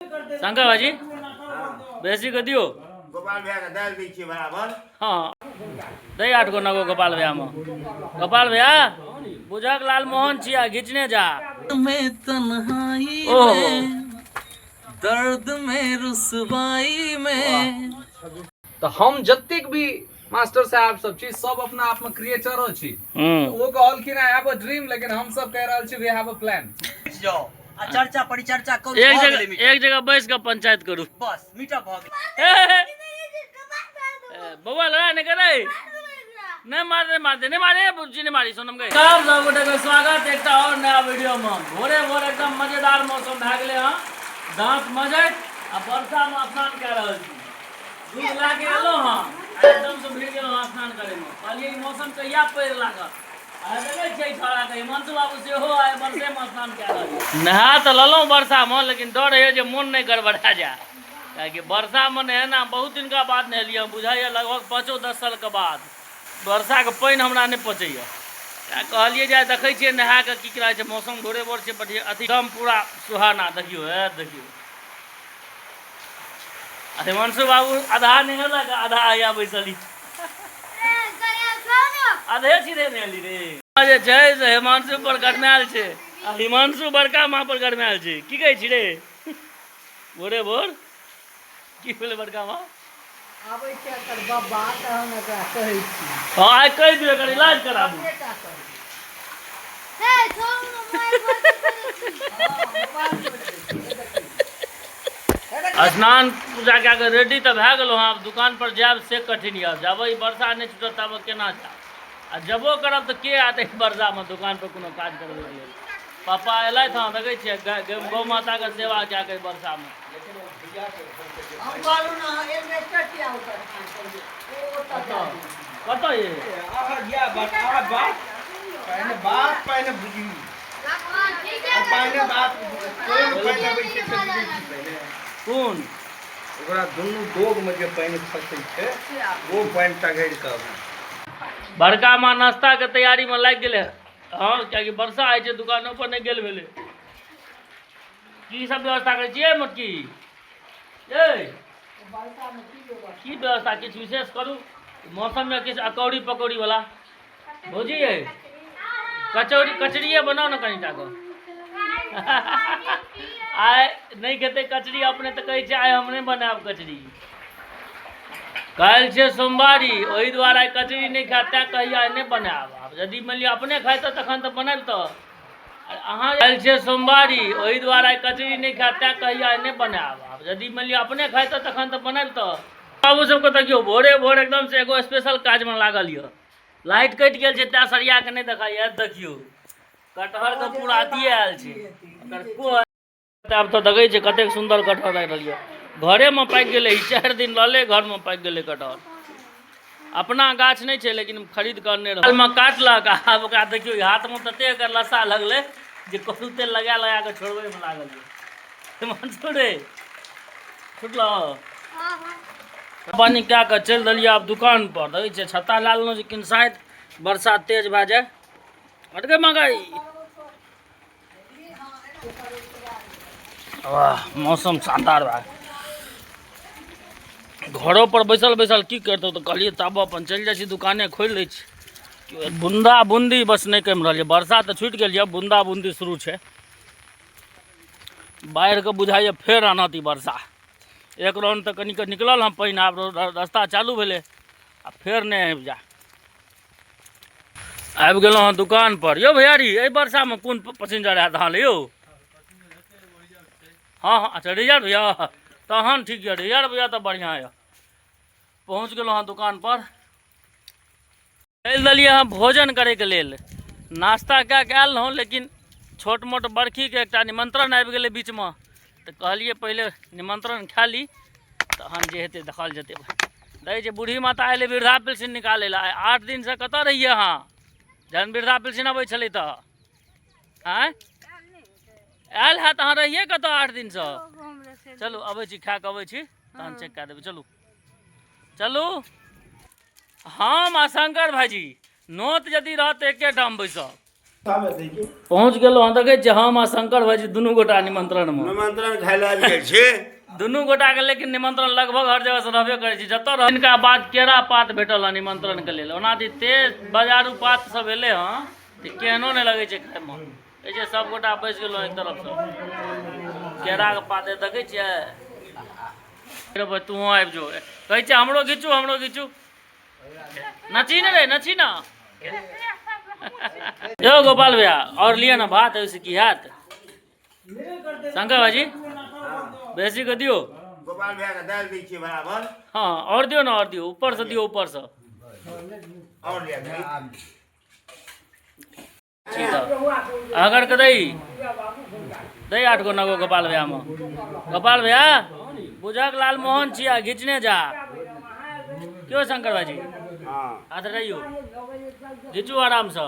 शंकर भाजी बेसी के दियो। गोपाल भैया के दालि दै छियै बराबर। हाँ, दे 8 गो 9 गो गोपाल भैया में। गोपाल भैया बुझक लालमोहन छिया घिचने जा। में तन्हाई ओहो। में दर्द में रुसवाई में। तो हम जतेक भी मास्टर साहब सब छी सब अपना आप में क्रिएटरो छी। ओ कहलखिन I have a dream, लेकिन हम सब कह रहल छी वी have a plan. जाओ आ चर्चा परिचर्चा करू। एक भऽ जगह गेलै मीटअप। एक जगह बैस के पंचायत करू। बस मीटअप भऽ गेल। ए, बौआ लड़ाई नहीं करे, नहीं मार, नहीं मारते, नहीं मारे बुच्ची, नहीं मारी सोनम गई। सब गोटे के स्वागत एकटा और नया वीडियो में। भोरे भोर एकदम मजेदार मौसम भए गेलै हँ, दांत मजैत आ वर्षा में स्नान कए रहल छी। दूध लए के एलहुँ हँ, एकदम से भिड़ गेलहुँ हँ स्नान करे में। कहलियै ई मौसम कहिया पड़ि लागत। आ देखै छियै छौड़ा के हिमांशु बाबू सेहो आइ वर्षे में स्नान कए रहल छै। नहा तऽ लेलहुँ वर्षा में, लेकिन डर होइए जे मोन नहि गड़बड़ा जाय, कियाकि वर्षा में नहेना बहुत दिनका बाद नहेलियै हम, बुझाइए लगभग 5-10 साल के बाद। वर्षाके पानि हमरा नहि पचैए, तैँ कहलियै जे आइ देखै छियै नहा कऽ की रहै छै। मौसम भोरे भोर छै बढ़िआँ, अथी एकदम पूरा सुहाना। देखियौ हे देखियौ, आ हिमांशु बाबू आधा नहेलक आधा आया बैसली, आधे सीधे नहेली रे। जे छै से हिमांशु पर गरमायल छै आ हिमांशु बड़का माँ पर गरमायल छै। की कहै छी रे भोरे भोर, की भेलै बड़का माँ? आबै छै एकर बब्बा तहन एकरा कहै छी। हँ, आइ कहि दियौ एकर इलाज कराबू। स्नान पूजा कए कऽ रेडी तऽ भए गेलहुँ हँ, आब दुकान पर जायब से कठिन यऽ। जाबे ई वर्षा नहि छूटत ताबे केना जायब, आ जेबो करब तऽ के आयत एहि वर्षामे दुकान पर कोनो काज करबै लेल? पापा एलथि हँ, देखै छियै गौ माताके सेवा कए कऽ वर्षामे। हम कहलहुँ ने अहाँ एलवेस्टर किया ओतऽ ठाढ़ करियै, ओ ओतऽ जा। कतऽ ये? पहिने बात पहिने बुझी, पहिने बात कोन पानि अबै छै से बुझै छी पहिने। कोन? ओकरा दुनू दोग में जे पानि खसै छै ओ पानि टघरि कऽ अबै। बड़का माँ नाश्ता के तैयारी में लागि गेलै हँ, कियाकि वर्षा होइ छै, दुकानो पर नहि गेल भेलै। की सब व्यवस्था करै छियै मोटकी? ए की व्यवस्था, किछु विशेष करू मौसममे, किछु अकौड़ी पकौड़ी वाला। भौजी ये कचौड़ी कचड़िए बनाउ ने कनिटा कऽ। आइ नहि खेतै कचरी अपने तऽ कहै छै आइ हम नहि बनायब कचरी, काल्हि छै सोमवारी, ओहि दुआरे आइ कचरी नहि खायब, तैँ कहिया आइ नहि बनायब। आब यदि मानि लिअ अपने खाइतऽ तखन तऽ बनाबितऽ। अहाँ काल्हि छै सोमवारी, ओहि दुआरे आइ कचरी नहि खायब, तैँ कहिया आइ नहि बनायब। आब यदि मानि लिअ अपने खाइतऽ तखन तऽ बनाबितऽ। बाबू सबके देखियौ भोरे भोर एकदम से एगो स्पेशल काजमे लागल यऽ। लाइट कटि गेल छै तैँ सरिया के नहि देखाइए। देखियौ कटहर के पूरा अथिए आयल छै एकर को। आब तऽ देखै छै कतेक सुन्दर कटहर लागि रहल यऽ, घरेमे पाकि गेलै। ई 4 दिन रहलै घरमे, पाकि गेलै कटहर। अपना गाछ नहि छै लेकिन खरीद कऽ अनने रहै। मे काटलक, आब ओकरा देखियौ हाथमे ततेक एकर लस्सा लगलै जे करू तेल लगा लगा कऽ छोड़बैमे लागल यऽ। हिमांशु रे छुटलो पानि कए कऽ चलि देलियै आब दुकान पर। देखै छियै छत्ता लए लेलहुँ जे किन शायद वर्षा तेज भए जाय। हटके महगाई। वाह मौसम शानदार बा। घरो पर बैसल बैसल की करतौ, तऽ कहलियै तब अपन चलि जाइ छी दुकाने खोलि लै छी। बूंदा बूंदी बस नहि कमि रहल यऽ, वर्षा तऽ छुटि गेल यऽ, बूंदा बूंदी शुरू छै। बाढ़िके बुझाइए फेर आनत ई वर्षा। एक राउंड तऽ कनिक निकलल हँ पानि, आब रस्ता चालू भेलै आ फेर नहि आबि जा। आबि गेलहुँ हँ दुकान पर। यौ भैयारी, एहि वर्षामे कोन पैसेंजर आयत अहाँ लए यौ? हँ हँ, अच्छा रिजर्व यऽ, तहन ठीक यऽ, रिजर्व यऽ तऽ बढ़िआँ यऽ। पहुँच गेलहुँ हँ दुकान पर। चलि देलियै हँ भोजन करैके लेल। नाश्ता कए कऽ आयल रहौँ, लेकिन छोट मोट बरखीके एकटा निमन्त्रण आबि गेलै बीचमे, तऽ कहलियै पहिले निमन्त्रण खा ली तहन जे हेतै देखल जेतै। देखै छियै बूढ़ी माता अयलै वृद्धा पेंशन निकालै लए। आइ 8 दिनसँ कतऽ रहियै अहाँ जहन वृद्धा पेंशन अबै छलै? तऽ आँय आयल हैत, अहाँ रहियै कतऽ 8 दिनसँ? चलू अबै छी, खा कऽ अबै छी तहन चेक कए देबै। चलू चलू। हम आ शंकर भाईजी नोत यदि रहत तऽ एके ठाम बैसब। पहुँच गेलहुँ हँ। देखै छियै, हम आ शंकर भाईजी दुनू गोटा निमंत्रणमे। निमंत्रण खाय लए आबि गेल छी। दुनू गोटाके, लेकिन निमंत्रण लगभग हर जगहसँ रहबे करै छै। जतऽ रह हिनका बाद केरा पात भेटल हँ निमंत्रणके लेल। ओना तऽ तेज बाजारू पात सब एलै हँ तऽ केहनो नहि लगै छै खायमे। एहि जे सब गोटा बैस गेलहुँ एक तरफसँ केराके पात देखै छियै। रे तूहों आबि जो, कहै छै हमरो घिचू, हमरो घिचू। नची ने रे, नची ना। यौ गोपाल भैया, और लिअ ने भात, ओहिसँ की हैत? शंकर भाजी, बेसी के दियौ। गोपाल भैया के दालि दै छियै बराबर। हँ, और दियौ ने, और दियौ, ऊपरसँ दियौ, ऊपरसँ। और लिअ। ठीक है, अगर के दही दही 8 गो 9 गो गोपाल भैया में। गोपाल भैया बुझक लालमोहन छी आ घिचने जा। क्यों शंकर भाजी? हँ। हाथ रहियो, घिचू आरामसँ।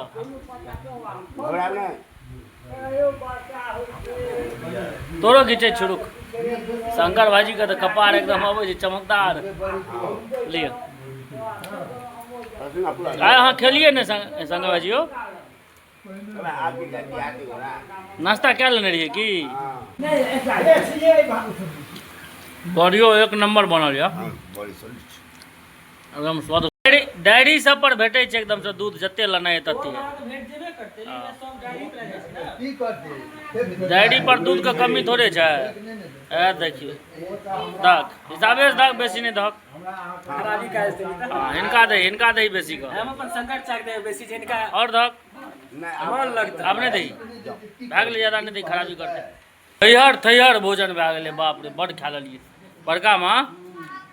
घबरा नहि। तोरो घिचै छी, रुक। शंकर भाजी के तऽ कपार एकदम अबै छै चमकदार। लिअ। हँसू ना पूरा। आइ अहाँ खेलियै ने शंकर भाजी यौ? आदमी जाति आदमी घोड़ा। नाश्ता कए लेने रहियै की? हँ। बड़ियो एक नंबर बनल यऽ। हँ, बड़ी सॉलिड। एकदम स्वाद। डायरी सब पर भेटै छै एकदम से दूध, जते लेनाइ तते। डायरी पर दूध के कमी थोड़े छै। ए देखियौ, दक हिसाबे से दक, बेसी नहि दक। हँ, हिनका दही, हिनका दही बेसी के। हम अपन शंकर चाक देबै बेसी जिनका और दक। नहि। मन लगतै। आब नहि दही, भए गेलै, ज्यादा नहि दही, खराबी करतै। थैहर थैहर भोजन भए गेलै। बाप रे, बड्ड खा लेलियै। बड़का माँ,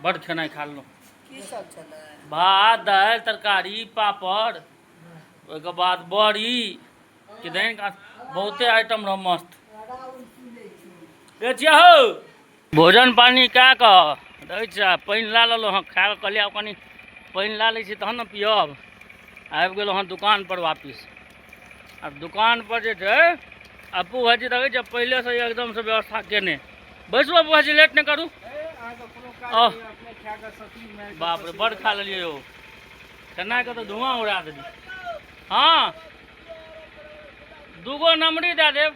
बड्ड खेनाइ खा लेलहुँ। की सब छलै? भात, दालि, तरकारी, पापड़, ओहिके बाद बड़ी किदैन, बहुते आइटम रह मस्त। के छियै हौ? भोजन पानी कए कऽ दै छै, पानि लए लेलहुँ हँ। खा कऽ कहलियै आब कनि पानि लए लै छी तहन ने पियब। आबि गेलहुँ हँ दुकान पर वापिस। आब दुकान पर जे छै अपू भाजी देखै छै पहिलेसँ एकदमसँ व्यवस्था केने। बैसू अपू भाजी, लेट नहि करू। आह, बाप रे, बड्ड खा लेलियै यौ। खेनाइके तऽ धुआँ उड़ा देली। हँ, दूगो नमरी दए देब।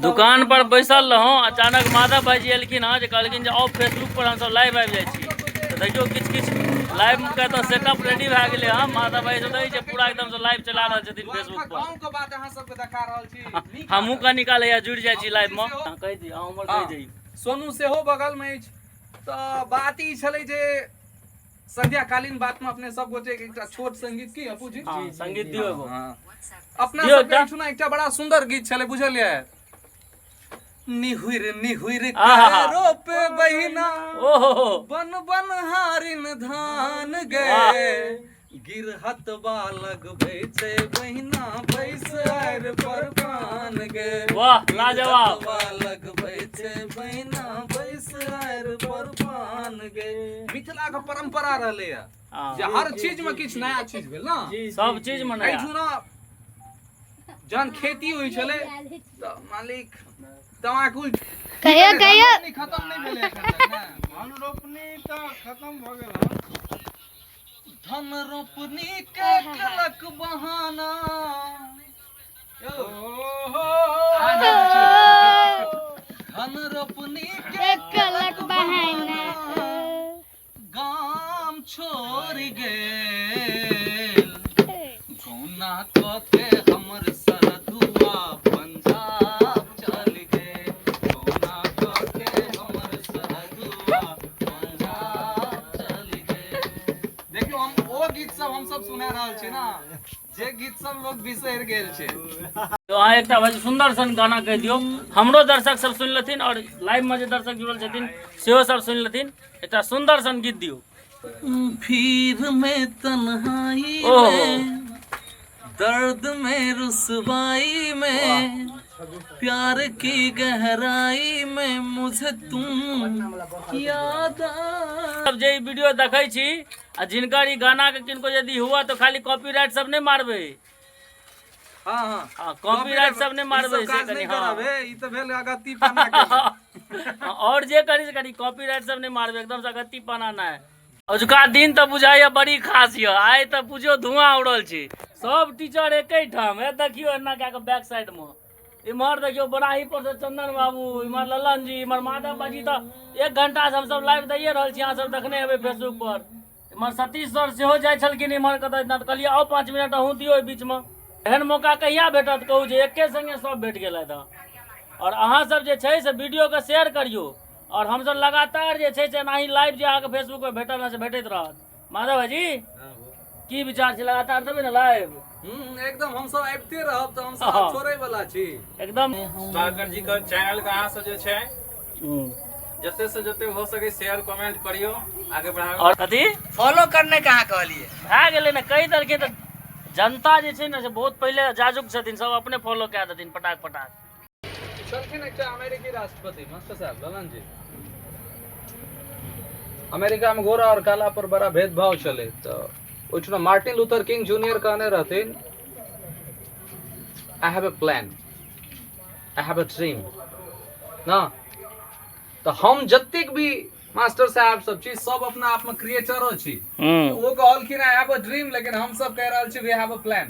दुकान पर बैसल रहौं, अचानक माधव भाईजी एलखिन हँ जे कहलखिन जे आउ, फेसबुक पर हमसब लाइव आबि जाइ छी। तऽ देखियौ, किछु किछु लाइव के तऽ सेटअप रेडी भए गेलै हँ। माधव भाई सब देखै छै पूरा एकदम से लाइव चला रहल छथिन फेसबुक पर। गाँव के बात अहाँ सबके देखा रहल छी। नीक। हमहूँ कनि काल हैया जुड़ि जाइ छी लाइव मे। अहाँ कहि दियौ, अहाँ उम्हर कहि जइयौ। सोनू सेहो बगल मे अछि। तऽ बात ई छलै जे संध्याकालीन बात मे अपने सब गोटे के एकटा छोट संगीत की, अपू जी? हँ, संगीत दियौ एगो। हँ। अपना दियौ सबके एकटा। एहिठुना एकटा बड़ा सुंदर गीत छलै, बुझलियै? निहुर निहुर के आहा। रोपे बहिना ओहो बन बन हारिन धान गे, गिरहत लगबै छै बहिना बैस आरि पर पान गे। वाह, लाजवाब। गिरहतबा लगबै छै बहिना बैस आरि पर पान गे। मिथिला के परंपरा रहलै है जे हर चीज में किछु नया चीज भेल ना। सब चीज मे नया। एहिठुना जहन खेती होइ छलै तऽ मालिक तमाकुल कहियो कहियो। धान रोपनी खतम नहि भेलै एखन तक ने? धान रोपनी तऽ खतम भऽ गेल हन। धन रोपनी के कलक बहाना यौ, धन रोपनी के कलक बहाना गाम छोड़ गेल, गौना कऽ के हमर सरधुआ पंजाब चल गेल, गौना कऽ के हमर सरधुआ पंजाब चल गेल। देखियौ, हम ओ गीत सब हमसब सुना रहल छी ना जे गीत सब लोग बिसरि गेल छै। तो अहाँ एकटा भाई सुंदर सन गाना कहि दियौ, हमरो दर्शक सब सुनि लेथिन और लाइव में जे दर्शक जुड़ल छथिन सेहो सब सुनि लेथिन। एकटा सुंदर सन गीत दियौ। भीड़ में तन्हाई ओहो। में, दर्द में रुसवाई में, प्यार की गहराई में मुझे तुम याद आ सब जे ई वीडियो देखै छी आ जिनकर ई गाना के किनको यदि हुआ तो खाली कॉपीराइट सब नहि मारबै। हाँ हाँ। हाँ, कॉपीराइट सब नहि मारबै। ई सब से काज कनि नहि हाँ। करब। हे, ई तऽ भेल अगत्ती पना के। और जे करी से करी, कॉपीराइट सब नहि मारबै। एकदम से अगत्ती पना नहि। अजुका दिन तऽ बुझाइए बड़ी खास यऽ। आइ तऽ बुझियौ धुआं उड़ल छै, सब टीचर एके ठाम। हे देखियौ एना कए कऽ बैक साइड मे इम्हर देखियौ बराही पर से चंदन बाबू, इम्हर ललन जी, इम्हर माधव बाजी। तऽ 1 घंटा से हमसब लाइव दैये रहल छी, अहाँ सब देखने हेबै फेसबुक पर। इम्हर सतीश सर सेहो जाइ छलखिन इम्हर कतऽ, तऽ कहलियै आउ 5 मिनट अहूँ दियौ एहि बीचमे। एहन मौका कहिया भेटत कहू जे एके संगे सब भेट गेलथि हँ। आओर अहाँ सब जे छै से वीडियोके शेयर करियौ, और हमसब लगातार जे छै से एनाही लाइव जे अहाँके फेसबुक पर भेटल हँ से भेटैत रहत। माधव भाईजी की विचार छै, लगातार देबै ने लाइव? एकदम, हमसब आबिते रहब, तऽ हमसब आब छोड़ै वाला छी एकदम। सुधाकर जी के चैनल के अहाँ सब जे छै जते से जते हो सके शेयर कमेंट करियो, आगे बढ़ाबे। और कथी फॉलो करने के अहाँ कहलिए भए गेलै ने, कहि देलखिन तऽ जनता जे छै ने से बहुत पहिले जागरूक छथिन, सब अपने फॉलो कए देथिन पटाक पटाक। छलखिन एकटा अमेरिकी राष्ट्रपति मास्टर साहब ललन जी। अमेरिका में गोरा और काला पर बड़ा भेदभाव चले, तो ओहिठुना मार्टिन लूथर किंग जूनियर कहने रहथिन, I have a plan, I have a dream ना। तो हम जतेक भी मास्टर साहब सब छी, सब अपना आप में क्रिएटरो छी। ओ कहलखिन I have a dream, लेकिन हम सब कह रहल छी वी have a plan.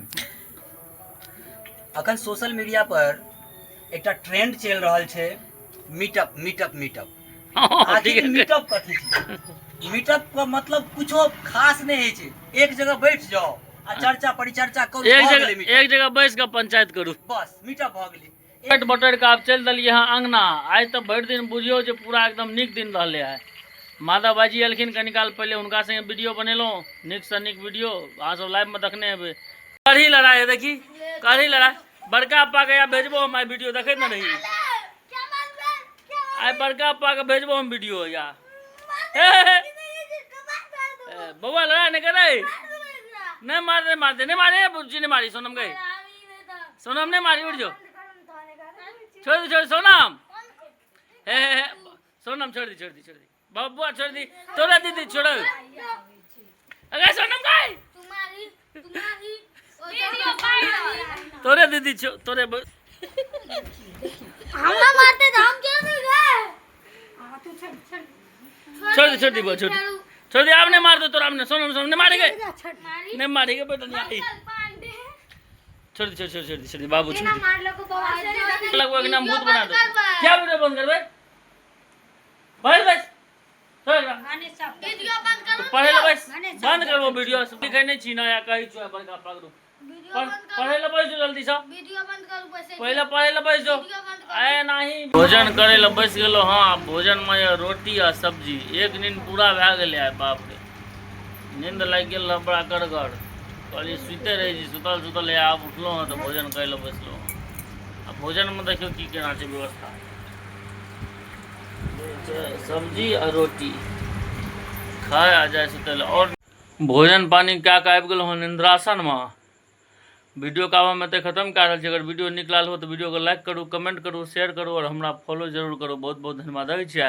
अखन सोशल मीडिया पर एकटा ट्रेंड चलि रहल छै, मीटअप मीटअप मीटअप। आखिर मीटअप कथी छै? मीटअप के मतलब कुछो खास नहि होइ छै, एक जगह बैठ जाओ आ चर्चा परिचर्चा करू, एक भऽ जगह गेलै मीटअप। एक जगह बैस कऽ पंचायत करू, बस मीटअप भऽ गेलै। पेट बटोरि कऽ आब चलि देलियै हँ अङ्गना। आइ तऽ भरि दिन बुझियौ जे पूरा एकदम नीक दिन रहलै आइ। माधव भाईजी एलखिन कनी काल पहिले, हुनका संगे वीडियो बनेलहुँ, नीकसँ नीक वीडियो अहाँ सब लाइवमे देखने हेबै। कढ़ी लड़ाइ है देखी, कढ़ी लड़ाइ बड़का अप्पा के भेजबो हम आइ वीडियो, देखैत ने रही आइ बड़का अप्पा के भेजबो हम वीडियो। या बौआ लड़ाइ नहि करै, नहीं मार, नहीं मारते, नहीं मारे बुच्ची, नहीं मारी सोनम गई, सोनम नहीं मारी, उठ जो, छोड़ दी, छोड़ सोनम, हे हे हे सोनम छोड़ दी, छोड़ दी, छोड़ दी बबुआ, छोड़ दी तोरा दीदी, छोड़ अरे सोनम गई तोरे दीदी, तोरे हमरा मारते तो हम क्यों नहीं गए? छोड़ दे, छोड़ दी बो, छोड़ दी, छोड़ दी, आप नहीं मार दो तोरा, हमने सोनम, सोनम नहीं मारेंगे, नहीं मारेंगे बेटा, नहीं आई, छोड़ दी, छोड़ छोड़ छोड़ दी, छोड़ दी बाबू, छोड़ दी, लगभग नाम भूत बना दो। क्या वीडियो बंद कर बे? बस बस वीडियो बंद करू, पढ़े ले बस, बंद करबो वीडियो। लिखै नहि छी ना, या कहै छी बड़का पकड़ू, पढ़े ले बैस जो जल्दी से, वीडियो बंद करू, पहिले पढ़े ले बैस जो। आए नाही भोजन करे ले बैस गेलो। हाँ भोजन में रोटी आ सब्जी, एक नींद पूरा भए गेलै आइ, बाप रे नींद लागि गेल रह बड़ा कड़गर। कहलियै सुते रहै छी, सुतल सुतल आब उठलहुँ हँ तऽ भोजन करै लए बैसलहुँ हँ। आ भोजनमे देखियौ की केना छै व्यवस्था, सब्जी आ रोटी खाय आ जाइ सुतै लए। आओर भोजन पानी कए कऽ आबि गेलहुँ हँ निन्द्रासनमे। वीडियो के आब हम एतऽ खत्म कए रहल छी। अगर वीडियो नीक लागल हो तऽ वीडियो के लाइक करू, कमेंट करू, शेयर करू और हमरा फॉलो जरूर करू। बहुत बहुत धन्यवाद। रहै छियै।